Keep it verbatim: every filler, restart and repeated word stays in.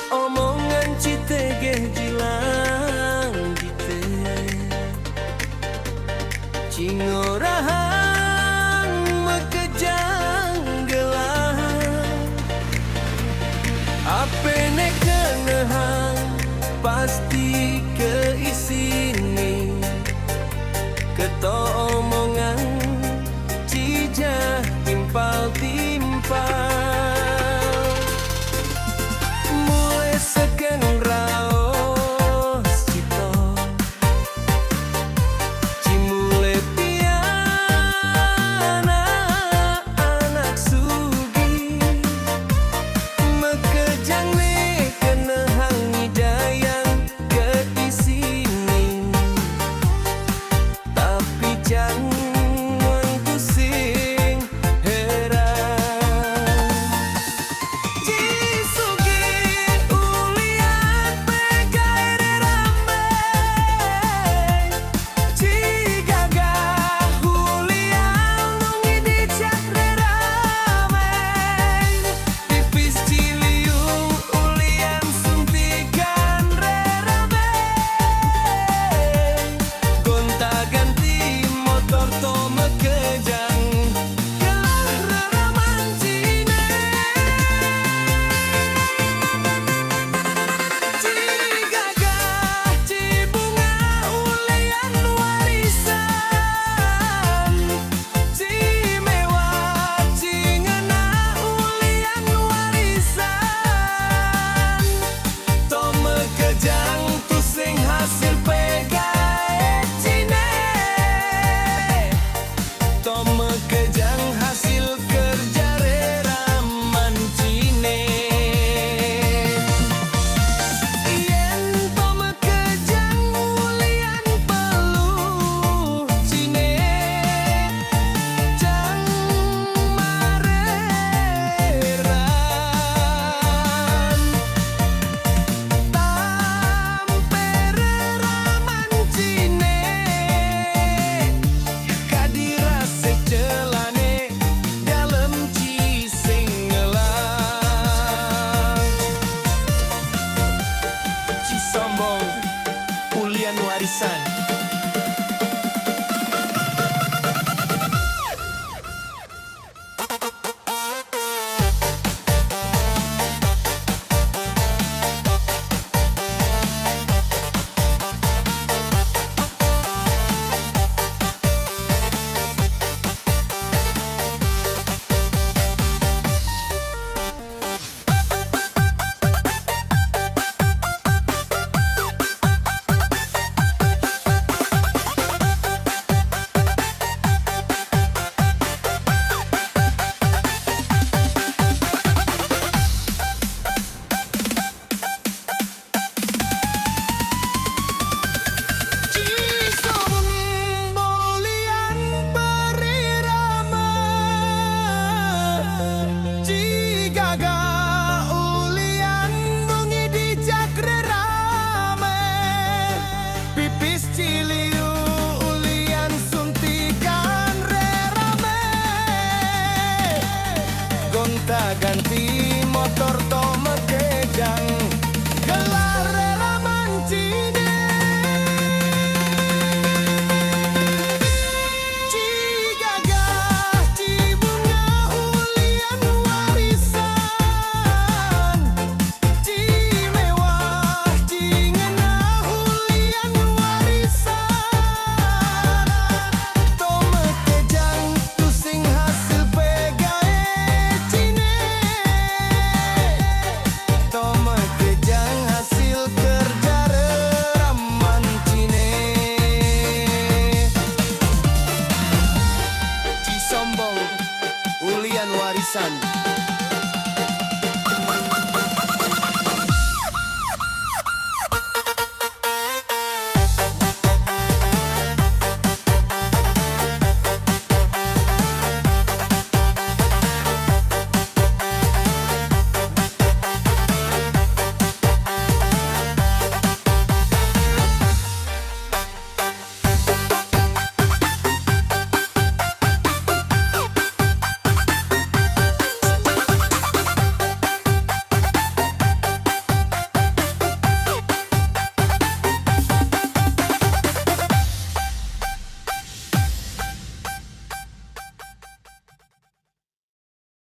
Omongan ci tegeh jilang jite, ci ngorahan mekejang gelah. Ape ne kenehang pasti keisine, keto omongan ci jah timpal-timpal. Mule seken raos cito, ci mule pianak anak sugih, mekejang ne kenehang nyidayang keisine, tapi jang nuan tusing heran. Ci sugih ulian pegai re rame, ci gagah ulian nunggi dicak re rame. Pipis ci liu ulian suntikan re rame, gonta-ganti motor to mekejang gelah re rame cine. Ci gagah, ci bungah ulian warisan, ci mewah, ci ngenah ulian warisan, to mekejang tusing hasil pegai cine, to mekejang hasil kerja re rame cine. Yen to mekejang ulian peluh cine, jang mareran. Tampe re rame cine, kadi rasek celane dalem ci sing ngelah. Ci sombong ulian warisan. Ci sombong ulian perirama, ci gagah ulian nunggi dicak re rame, pipis ci liu ulian suntikan re rame, gonta-ganti motor to mekejang gelah re rame cine. Ci gagah, ci bungah ulian warisan, ci mewah, ci ngenah ulian warisan, to mekejang tusing hasil pegai cine, to mekejang hasil kerja re rame cine. Ci sombong ulian warisan.